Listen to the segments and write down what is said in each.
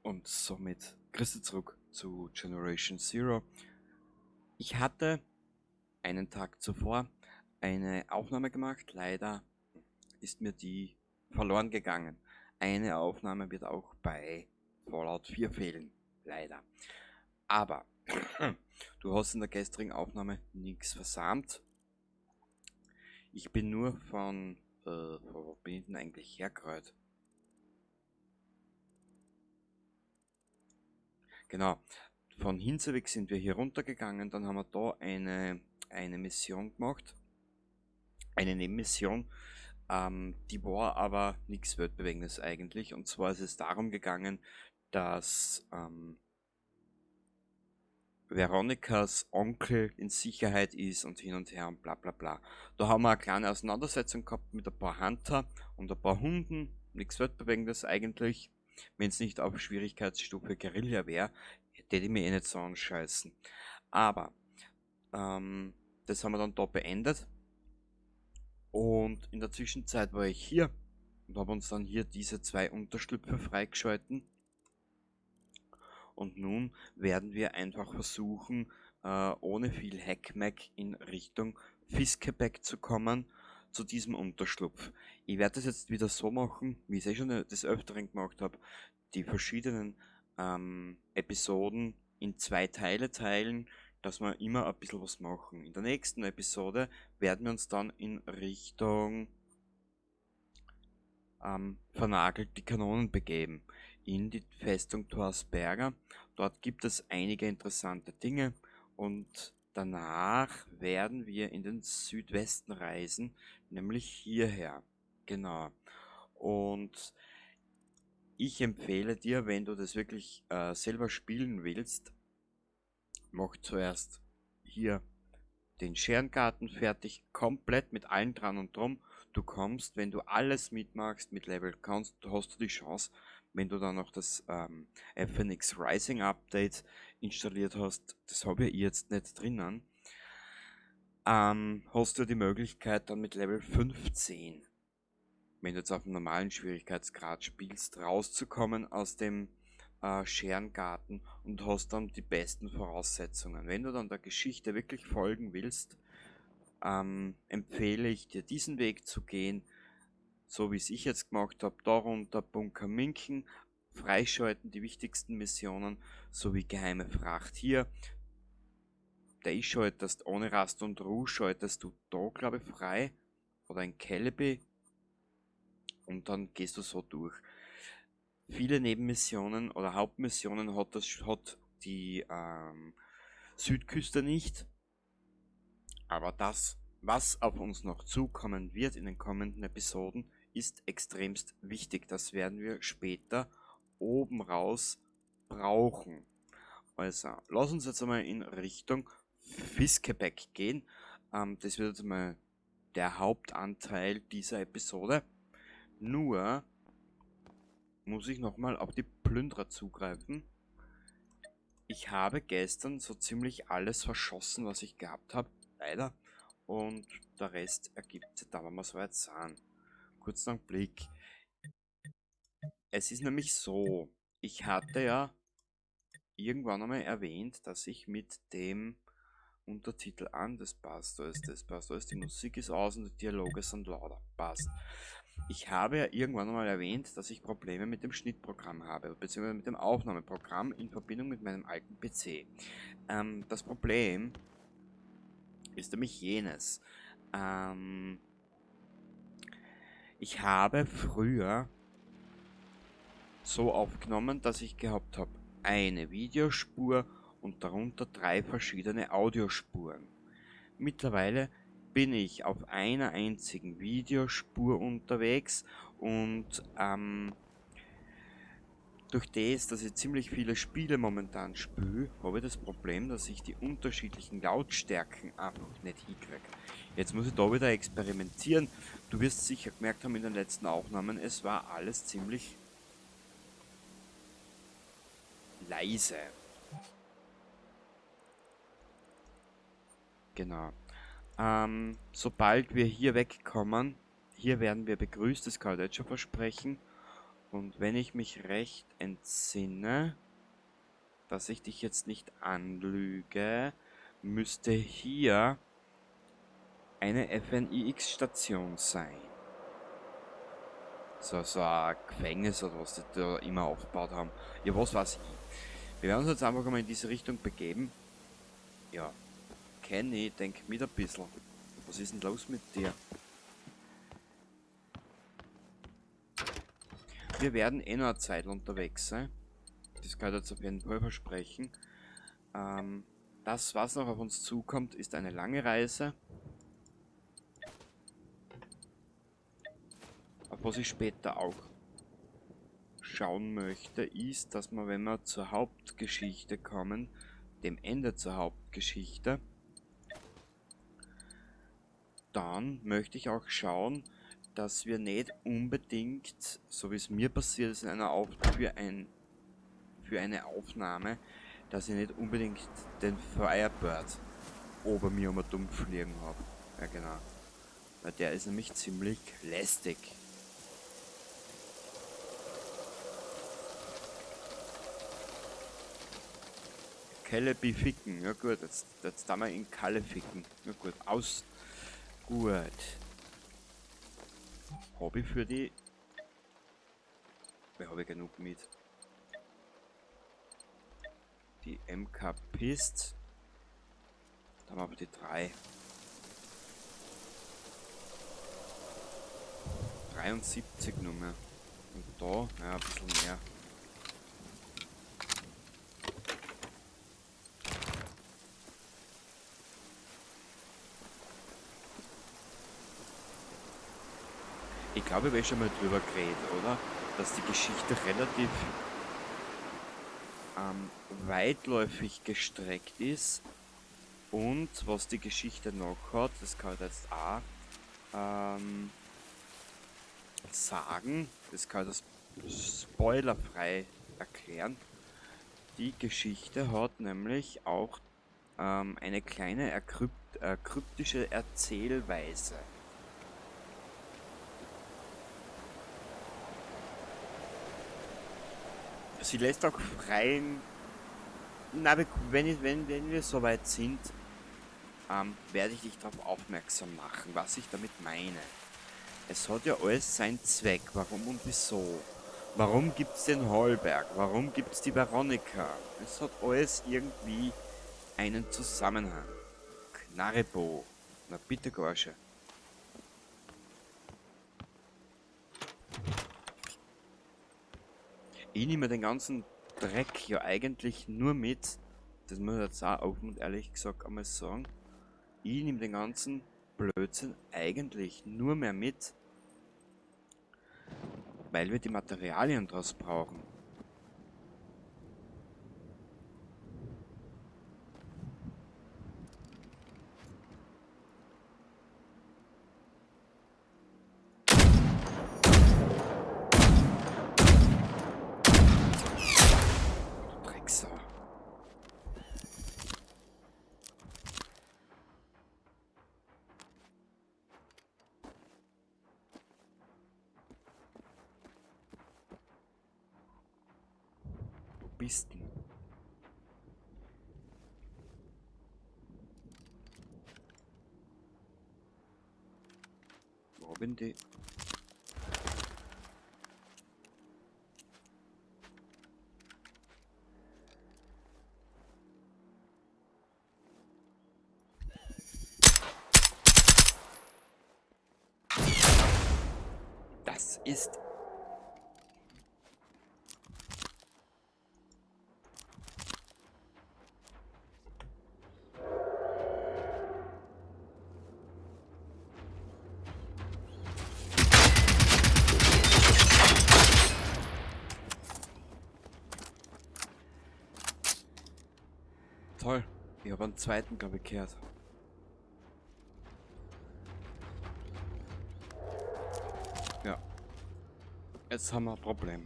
Und somit grüß dich zurück zu Generation Zero. Ich hatte einen Tag zuvor eine Aufnahme gemacht, leider ist mir die verloren gegangen. Eine Aufnahme wird auch bei Fallout 4 fehlen, leider. Aber du hast in der gestrigen Aufnahme nichts versammelt. Ich bin nur von, wo bin ich denn eigentlich hergerollt? Genau, von Hinsewig sind wir hier runtergegangen, dann haben wir da eine Mission gemacht, eine Nebenmission, die war aber nichts Weltbewegendes eigentlich, und zwar ist es darum gegangen, dass Veronikas Onkel in Sicherheit ist und hin und her und bla bla bla. Da haben wir eine kleine Auseinandersetzung gehabt mit ein paar Hunter und ein paar Hunden, nichts Weltbewegendes eigentlich. Wenn's nicht auf Schwierigkeitsstufe Guerilla wär, hätte ich mir eh nicht so anscheißen. Aber das haben wir dann da beendet. Und in der Zwischenzeit war ich hier und hab uns dann hier diese zwei Unterschlüpfe freigeschalten. Und nun werden wir einfach versuchen, ohne viel Heckmeck in Richtung Fiskebäck zu kommen, zu diesem Unterschlupf. Ich werde das jetzt wieder so machen, wie ich es eh schon des Öfteren gemacht hab, die verschiedenen Episoden in zwei Teile teilen, dass wir immer ein bisschen was machen. In der nächsten Episode werden wir uns dann in Richtung Vernagelt die Kanonen begeben, in die Festung Torsberga. Dort gibt es einige interessante Dinge und danach werden wir in den Südwesten reisen, nämlich hierher. Genau. Und ich empfehle dir, wenn du das wirklich selber spielen willst, mach zuerst hier den Scherengarten fertig, komplett mit allen dran und drum. Du kommst, wenn du alles mitmachst, mit Level kannst, hast du die Chance, wenn du dann noch das FNX Rising Update installiert hast, das habe ich jetzt nicht drinnen, hast du die Möglichkeit dann mit Level 15, wenn du jetzt auf dem normalen Schwierigkeitsgrad spielst, rauszukommen aus dem Scherengarten und hast dann die besten Voraussetzungen. Wenn du dann der Geschichte wirklich folgen willst, empfehle ich dir, diesen Weg zu gehen, so wie es ich jetzt gemacht hab, darunter Bunker Minken, freischalten die wichtigsten Missionen, sowie geheime Fracht hier. Da schaltest ohne Rast und Ruhe, schaltest du da, glaub ich, frei, oder in Kelby, und dann gehst du so durch. Viele Nebenmissionen oder Hauptmissionen hat die Südküste nicht, aber das, was auf uns noch zukommen wird in den kommenden Episoden, ist extremst wichtig. Das werden wir später oben raus brauchen. Also, lass uns jetzt einmal in Richtung Fiskebäck gehen. Das wird jetzt mal der Hauptanteil dieser Episode. Nur muss ich nochmal auf die Plünderer zugreifen. Ich habe gestern so ziemlich alles verschossen, was ich gehabt hab, leider. Und der Rest ergibt sich da, wenn wir so weit sind. Kurz noch einen Blick. Es ist nämlich so, ich hatte ja irgendwann einmal erwähnt, dass ich mit dem Untertitel an, das passt alles, das passt alles, die Musik ist aus und die Dialoge sind lauter, passt. Ich habe ja irgendwann einmal erwähnt, dass ich Probleme mit dem Schnittprogramm habe, beziehungsweise mit dem Aufnahmeprogramm in Verbindung mit meinem alten PC. Das Problem ist nämlich jenes. Ich habe früher so aufgenommen, dass ich gehabt habe, eine Videospur und darunter 3 verschiedene Audiospuren. Mittlerweile bin ich auf einer einzigen Videospur unterwegs und durch das, dass ich ziemlich viele Spiele momentan spiele, habe ich das Problem, dass ich die unterschiedlichen Lautstärken einfach nicht hinkriege. Jetzt muss ich da wieder experimentieren. Du wirst sicher gemerkt haben in den letzten Aufnahmen, es war alles ziemlich leise. Genau. Sobald wir hier wegkommen, hier werden wir begrüßt, das kann ich jetzt schon versprechen. Und wenn ich mich recht entsinne, dass ich dich jetzt nicht anlüge, müsste hier eine FNIX-Station sein. So ein Gefängnis oder was die da immer aufgebaut haben. Ja, was weiß ich. Wir werden uns jetzt einfach mal in diese Richtung begeben. Ja, Kenny, denk mit ein bisschen. Was ist denn los mit dir? Wir werden eh noch eine Zeit unterwegs sein. Das kann ich jetzt auf jeden Fall versprechen. Das, was noch auf uns zukommt, ist eine lange Reise. Auf was ich später auch schauen möchte, ist, dass wir, wenn wir zur Hauptgeschichte kommen, dem Ende zur Hauptgeschichte, dann möchte ich auch schauen, dass wir nicht unbedingt, so wie es mir passiert ist, in einer Auf-, für ein, für eine Aufnahme, dass ich nicht unbedingt den Firebird ober mir um dumm fliegen hab. Ja, genau. Weil der ist nämlich ziemlich lästig. Kelle beficken. Ja gut, jetzt da mal in Kalle ficken. Ja gut, aus. Gut. Hobby für die. Wer habe ich genug mit? Die MK Pist. Da haben wir aber die 3. 73 Nummer. Und da, ja, ein bisschen mehr. Ich glaube, ich habe schon mal drüber geredet, oder? Dass die Geschichte relativ weitläufig gestreckt ist. Und was die Geschichte noch hat, das kann ich jetzt auch sagen, das kann ich das spoilerfrei erklären. Die Geschichte hat nämlich auch eine kleine kryptische Erzählweise. Sie lässt auch freien... Na, wir, wenn ich, wenn, wenn wir soweit sind, werde ich dich darauf aufmerksam machen, was ich damit meine. Es hat ja alles seinen Zweck, warum und wieso. Warum gibt's den Holberg? Warum gibt's die Veronika? Es hat alles irgendwie einen Zusammenhang. Knarrebo. Na bitte, Gorsche. Ich nehme den ganzen Dreck ja eigentlich nur mit, das muss ich jetzt auch offen und ehrlich gesagt einmal sagen, ich nehme den ganzen Blödsinn eigentlich nur mehr mit, weil wir die Materialien draus brauchen. Bist du? Wo bin die? Das ist toll. Ich hab einen zweiten, glaub ich, gehört. Ja. Jetzt haben wir ein Problem.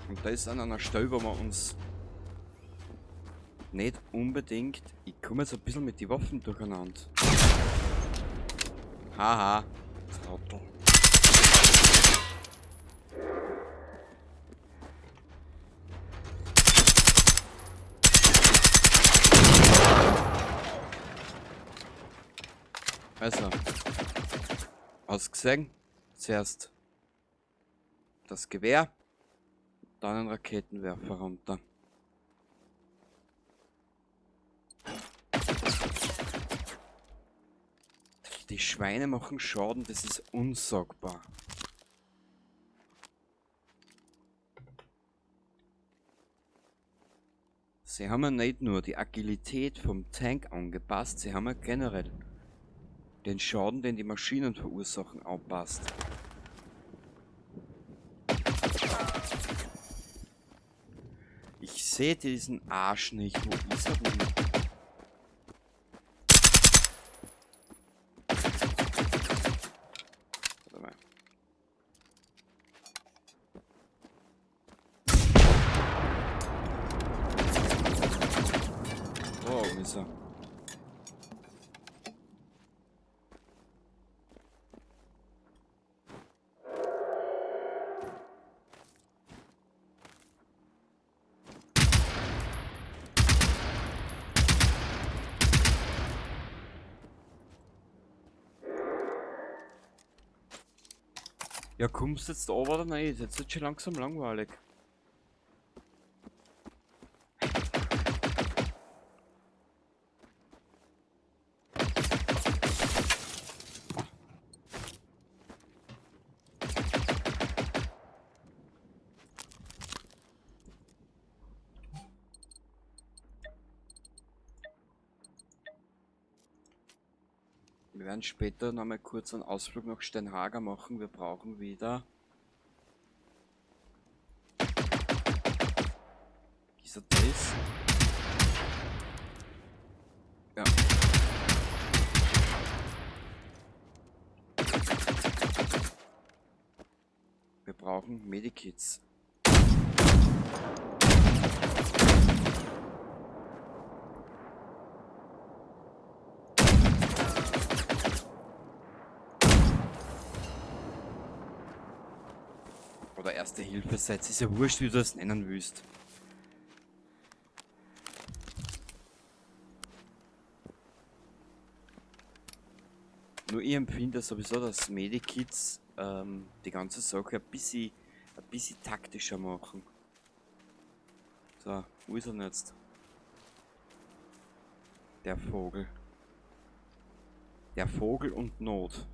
Und da ist an einer Stelle, wo wir uns nicht unbedingt... Ich komme jetzt ein bisschen mit den Waffen durcheinander. Haha, Trottel. Also, hast gesehen? Zuerst das Gewehr, dann ein Raketenwerfer runter. Die Schweine machen Schaden, das ist unsagbar. Sie haben ja nicht nur die Agilität vom Tank angepasst, sie haben ja generell den Schaden, den die Maschinen verursachen, angepasst. Ich sehe diesen Arsch nicht. Wo ist er denn? Warte mal. Da oben ist er. Ja, kommst du jetzt da oder nicht? Jetzt wird schon langsam langweilig. Wir werden später noch mal kurz einen Ausflug nach Steinhager machen. Wir brauchen wieder... Ist das? Ja. Wir brauchen Medikits. Oder Erste Hilfe-Sets, ist ja wurscht, wie du das nennen willst. Nur ich empfinde sowieso, dass Medikits die ganze Sache ein bisschen taktischer machen. So, wo ist er denn jetzt? Der Vogel. Der Vogel und Not.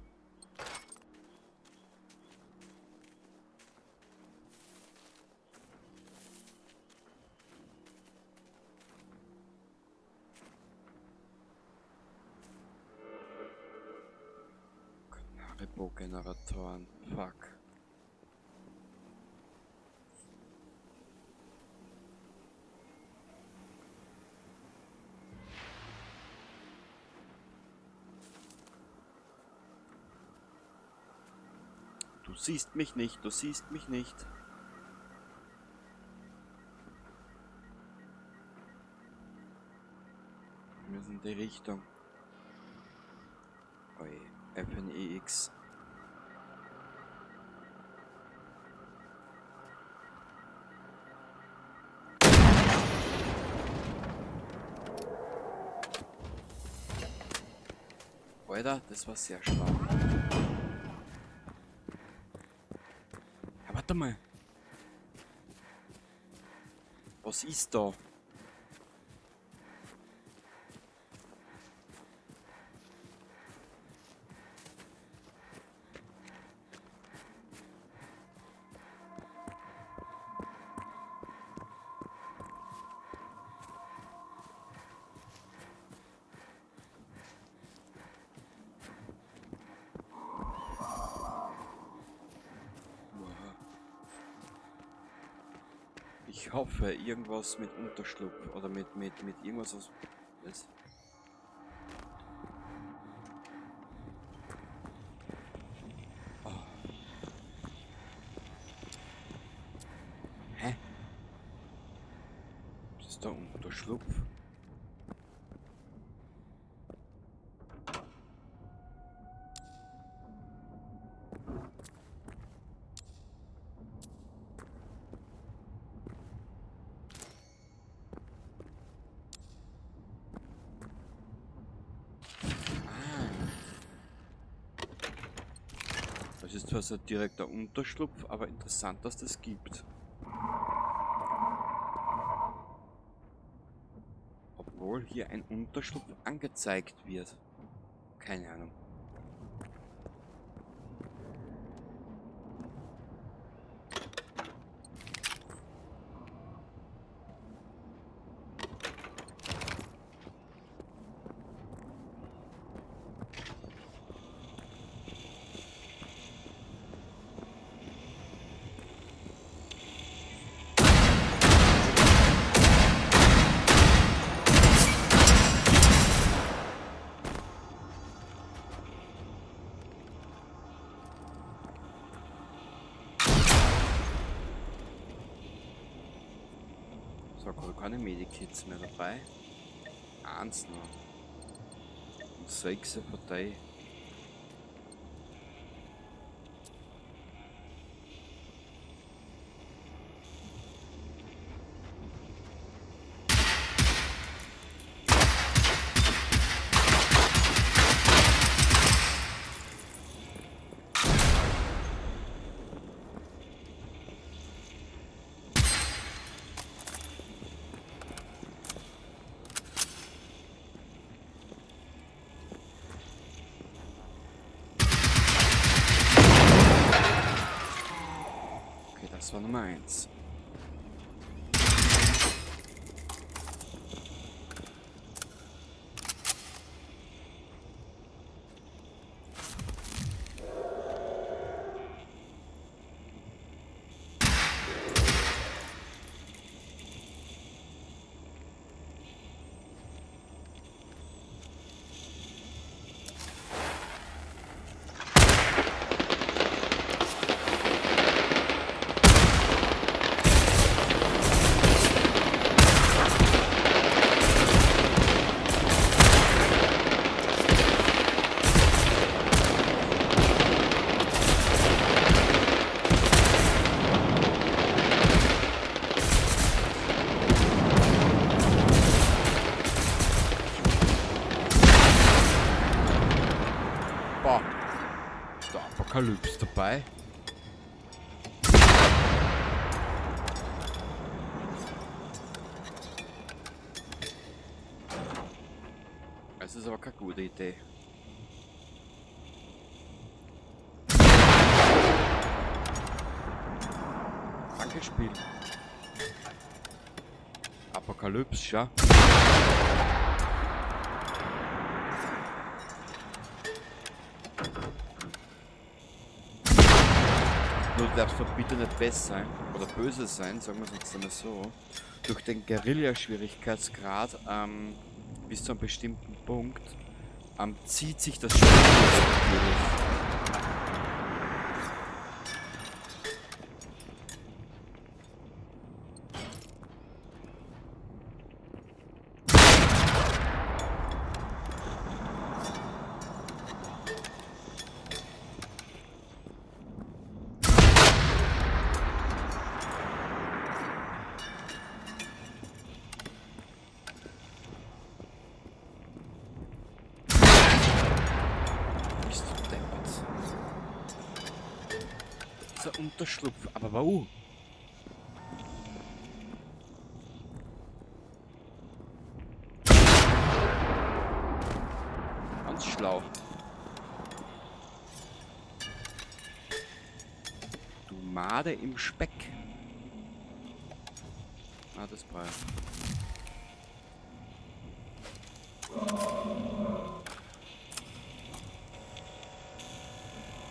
Generatoren, fuck. Du siehst mich nicht, du siehst mich nicht. Wir müssen in die Richtung. Oi, FNEX. Alter, das war sehr schlau. Ja, warte mal. Was ist da? Ich hoffe, irgendwas mit Unterschlupf oder mit irgendwas aus. Was? Oh. Hä? Was ist der Unterschlupf? Es ist zwar so ein direkter Unterschlupf, aber interessant, dass das gibt. Obwohl hier ein Unterschlupf angezeigt wird. Keine Ahnung. So, habe keine Medikits mehr dabei. Eins noch. Und 6 Partei. Das war Nummer 1. Apokalypse dabei. Es ist aber keine gute Idee. Danke, Spiel. Apokalypse, ja. Du darfst doch bitte nicht besser sein oder böse sein, sagen wir es jetzt einmal so. Durch den Guerilla-Schwierigkeitsgrad bis zu einem bestimmten Punkt zieht sich das Spiel jetzt natürlich. Unterschlupf, aber wow. Ganz schlau. Du Made im Speck. Ah, das brauche ich.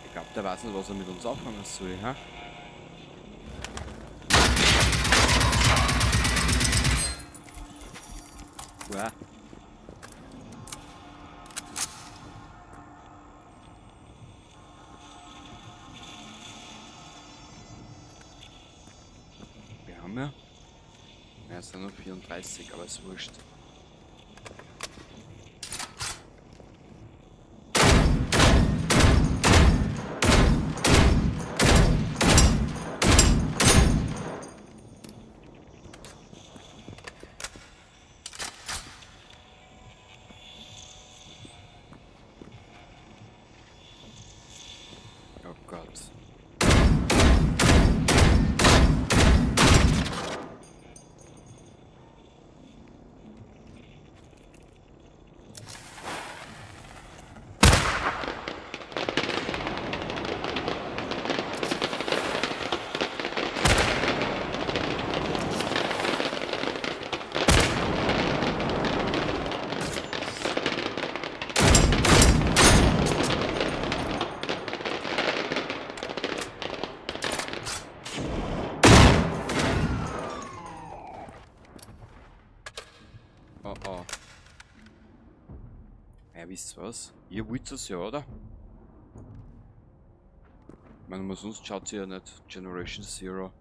Ich glaube, der weiß nicht, was er mit uns anfangen soll, ha? Uah. Wir haben ja. Ja, es sind nur 34, aber ist wurscht. Oh Gott. Wisst was? Ihr wollt es ja, oder? Ich meine, sonst schaut sie ja nicht Generation Zero.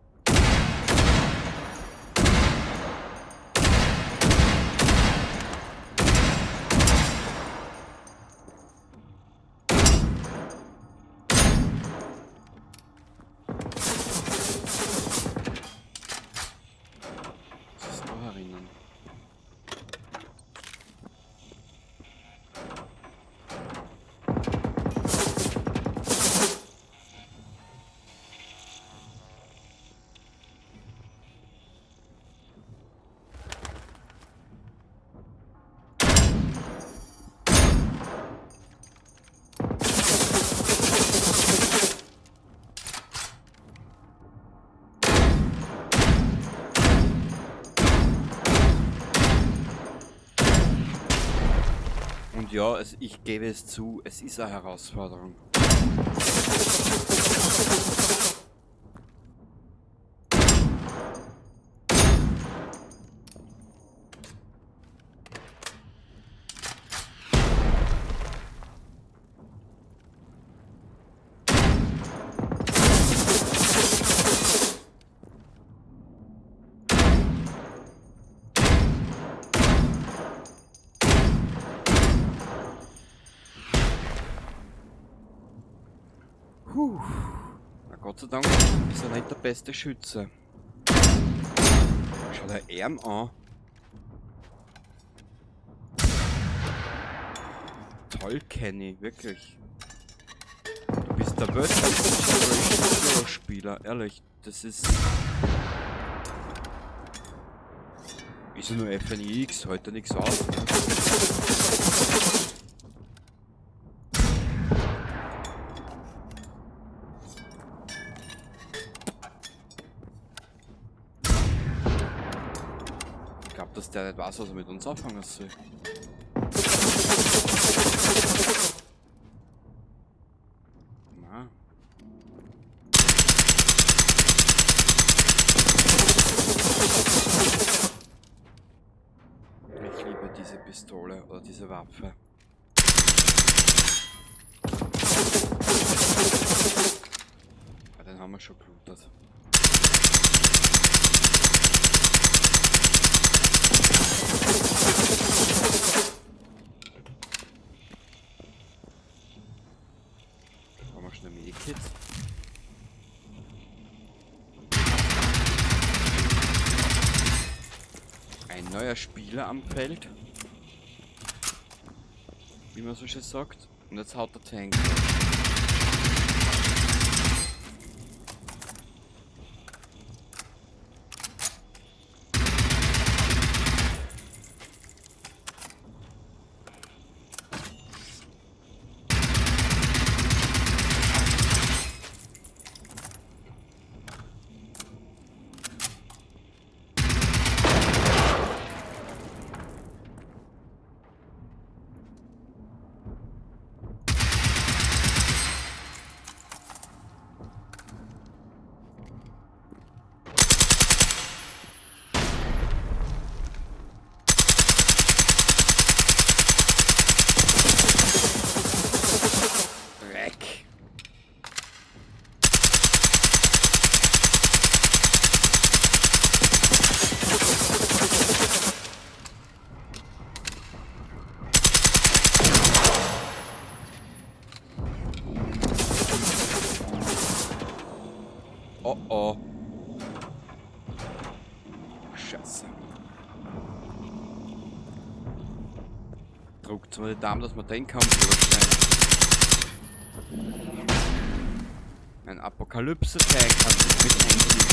Was ist da herinnen? Und ja, also ich gebe es zu, es ist eine Herausforderung. Puh. Na Gott sei Dank ist er nicht der beste Schütze. Schau der Arm an. Toll, Kenny, wirklich. Du bist der weltbeste Generation Zero Spieler, ehrlich. Das ist. Ist ja nur FNIX, heute nichts auf. Ich glaube, dass der nicht weiß, was er mit uns anfangen soll. Na. Ich liebe diese Pistole oder diese Waffe. Ah, den haben wir schon gelootet. Brauchen wir schnell Medikit. Ein neuer Spieler am Feld. Wie man so schön sagt. Und jetzt haut der Tank. Dreck. Oh oh. Scheiße. Druckt mal die Daumen, dass wir den Kampf überstehen. Ein Apokalypse-Tank hat sich mit eingemischt.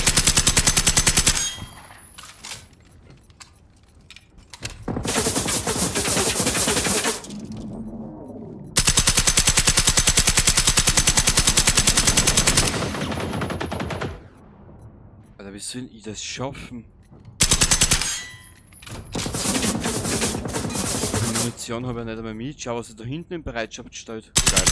Alter, wie soll ich das schaffen? Die Munition habe ich nicht einmal mit. Schau, was er da hinten in Bereitschaft stellt. Geil.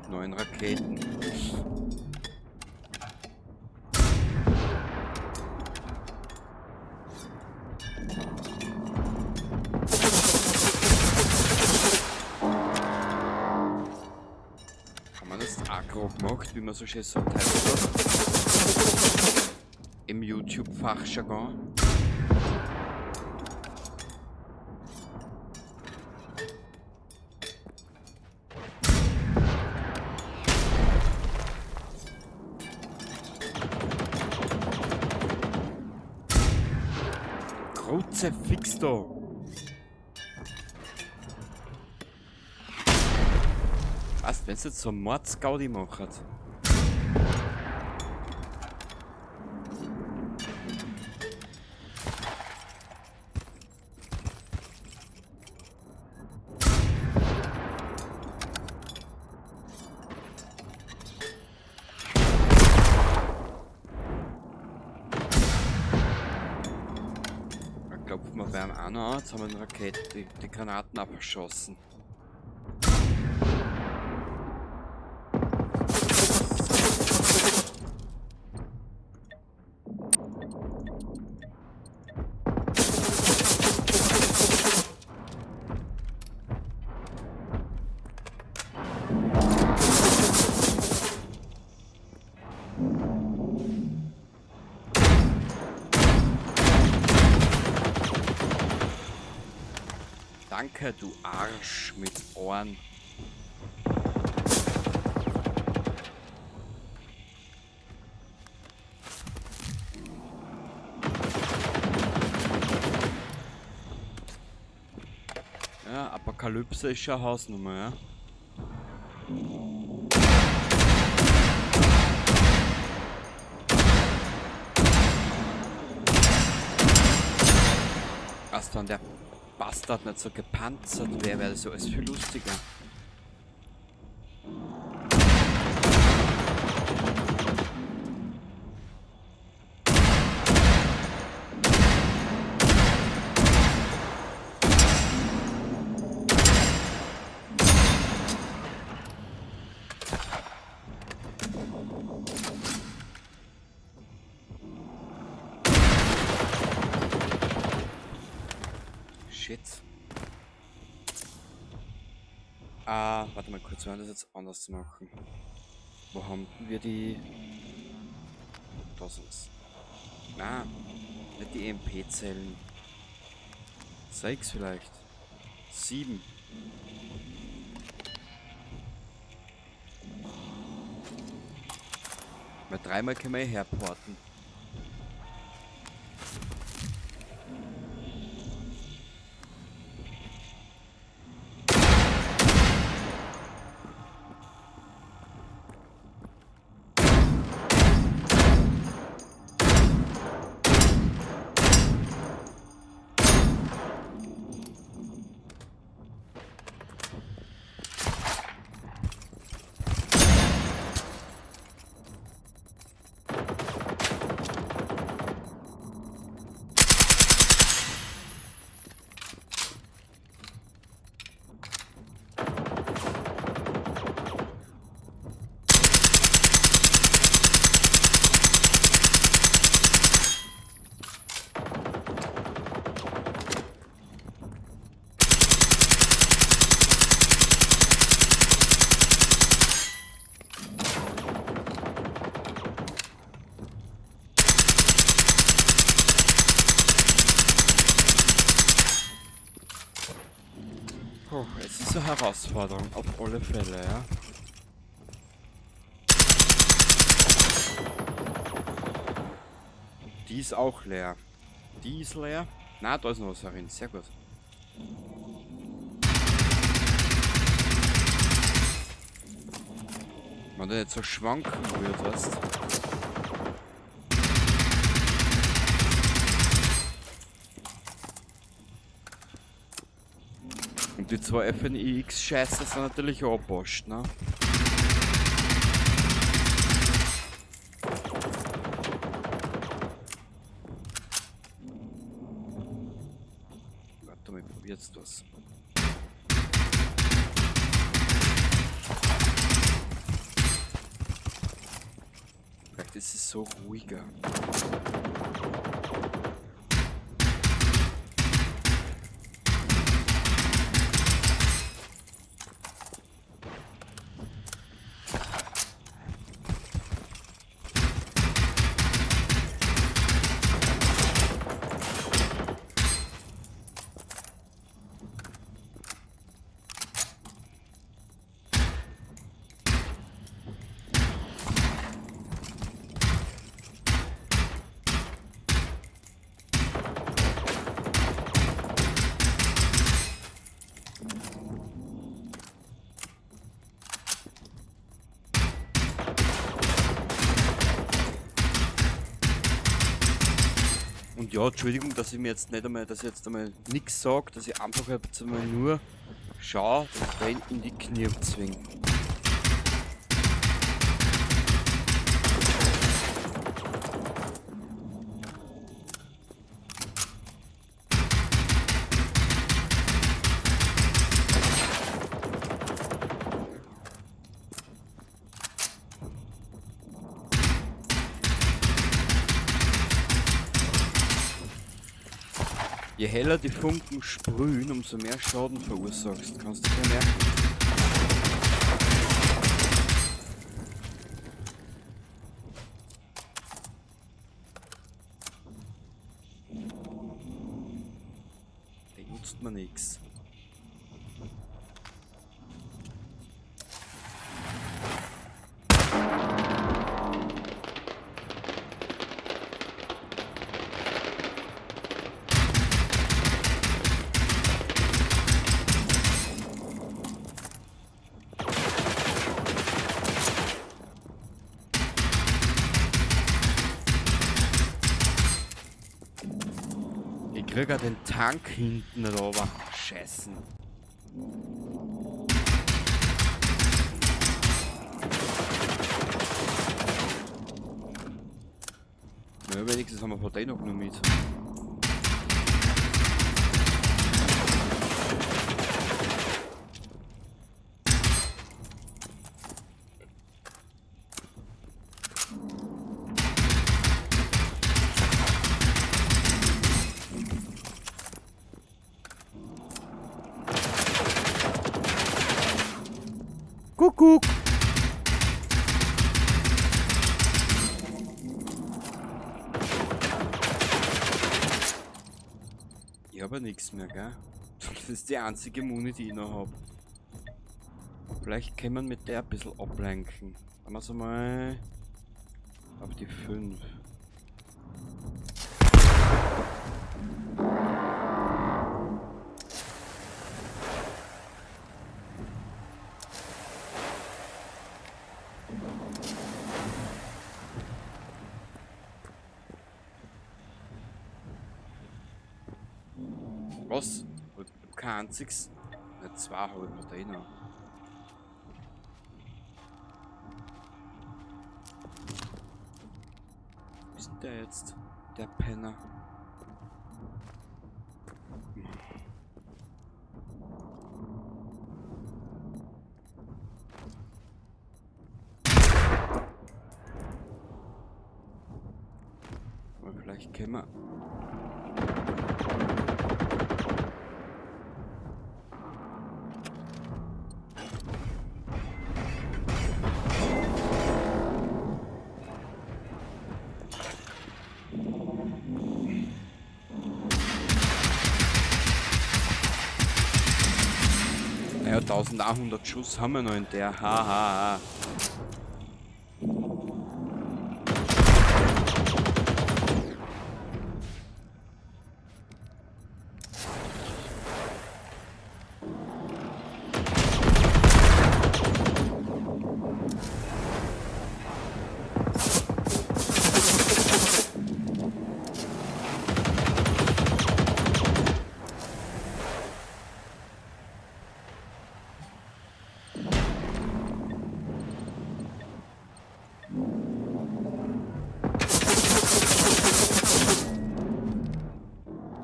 Mit neuen Raketen. Haben wir das aggro gemacht, wie man so schön sagt, im YouTube-Fachjargon? Kruzifix da! Was, wenn's jetzt so Mordsgaudi macht? Da klopfen wir beim einen an, jetzt haben wir den Raketen, die Granaten abgeschossen. Danke, du Arsch mit Ohren. Ja, Apokalypse ist schon Hausnummer, ja. Was dann der Bastard nicht so gepanzert wäre, wäre das so alles viel lustiger. Shit. Ah, warte mal kurz, wir werden das jetzt anders machen. Wo haben wir die? Da sind's. Na, nicht die E M P-Zellen. 6 vielleicht. 7. Weil dreimal können wir eh herporten. Oh, es ist eine Herausforderung, auf alle Fälle, ja. Die ist auch leer. Die ist leer. Na, da ist noch was herin. Sehr gut. Wenn der jetzt so schwanken würde, weißt du. Und die zwei FNIX-Scheiße sind natürlich auch Post, ne? Warte mal, ich probier jetzt was. es ist so ruhiger. Und ja, Entschuldigung, dass ich mir jetzt nicht einmal, dass ich jetzt einmal nichts sage, dass ich einfach jetzt einmal nur schaue, dass ich den in die Knie zwinge. Je heller die Funken sprühen, umso mehr Schaden verursachst. Kannst du dir merken. Der nutzt mir nix. Ich krieg auch den Tank hinten aber scheißen. Na, wenigstens haben wir von denen noch mit. Kuckuck! Ich hab ja nichts mehr, gell? Das ist die einzige Muni, die ich noch hab. Vielleicht kann man mit der ein bisschen ablenken. Machen wir's mal auf die 5. Was? Ich hab kein einziges. Ne, 2 hab ich bei denen. Wo ist denn der jetzt? Der Penner. Aber vielleicht können wir. Naja, 1100 Schuss haben wir noch in der. Hahaha.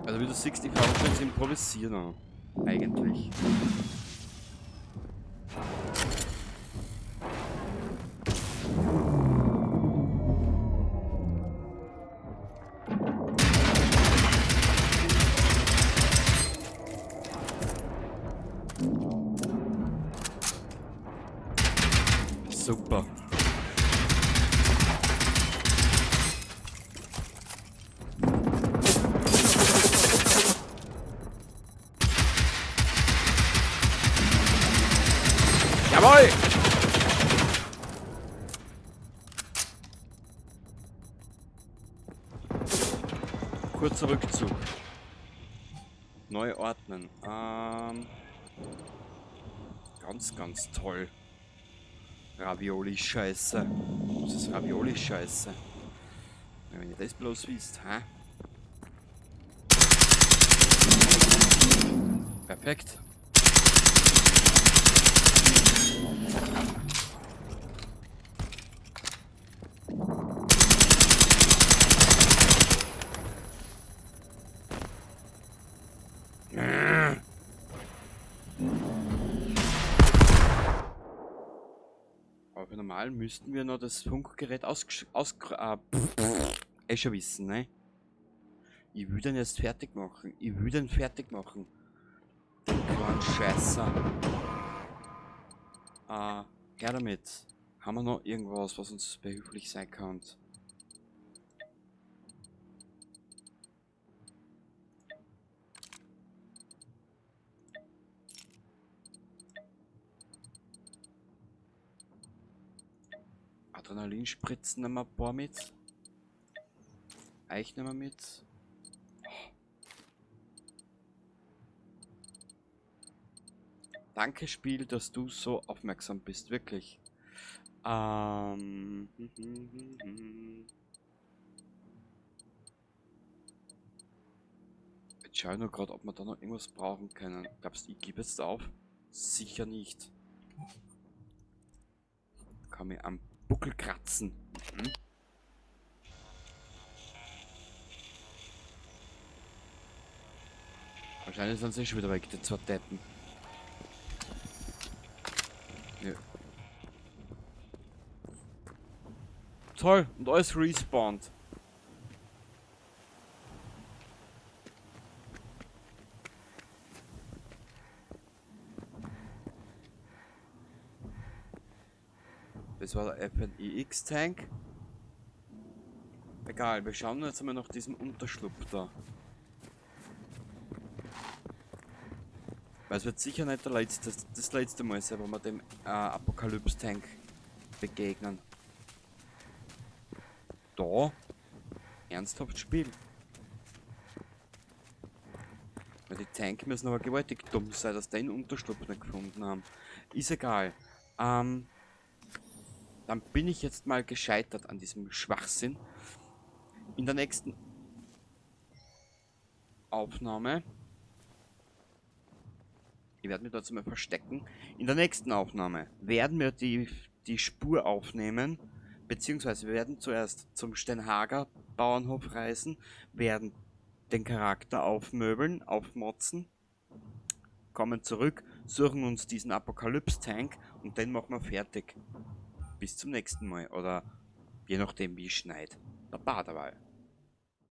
Also wie du siehst, ich fange schon zu improvisieren an. Eigentlich. Super. Jawohl! Kurzer Rückzug. Neu ordnen. Ganz, ganz toll. Ravioli-Scheiße. Was ist Ravioli-Scheiße? Wenn ihr das bloß wisst, hä? Perfekt. Aber normal müssten wir noch das Funkgerät eh schon wissen, ne? Ich will den jetzt fertig machen. Ich will den fertig machen. Den kleinen Scheißer. Her damit. Haben wir noch irgendwas, was uns behilflich sein kann? Adrenalinspritzen nehmen wir ein paar mit. Eich nehmen wir mit. Danke, Spiel, dass du so aufmerksam bist, wirklich. Jetzt schau ich nur grad, ob wir da noch irgendwas brauchen können. Glaubst du, ich gebe jetzt auf? Sicher nicht. Kann mir am Buckel kratzen. Wahrscheinlich sind sie schon wieder weg, die zwei Deppen. Ja. Toll, und alles respawned. Das war der FNIX-Tank. Egal, wir schauen jetzt einmal nach diesem Unterschlupf da. Weil es wird sicher nicht das letzte Mal sein, wo wir dem Apokalypse-Tank begegnen. Da? Ernsthaft Spiel. Weil die Tank müssen aber gewaltig dumm sein, dass die den Unterschlupf nicht gefunden haben. Ist egal. Dann bin ich jetzt mal gescheitert an diesem Schwachsinn. In der nächsten Aufnahme. Ich werde mich dazu mal verstecken. In der nächsten Aufnahme werden wir die Spur aufnehmen. Beziehungsweise wir werden zuerst zum Steinhager Bauernhof reisen, werden den Charakter aufmöbeln, aufmotzen, kommen zurück, suchen uns diesen Apokalypse-Tank und den machen wir fertig. Bis zum nächsten Mal oder je nachdem wie es schneit. Baba dabei.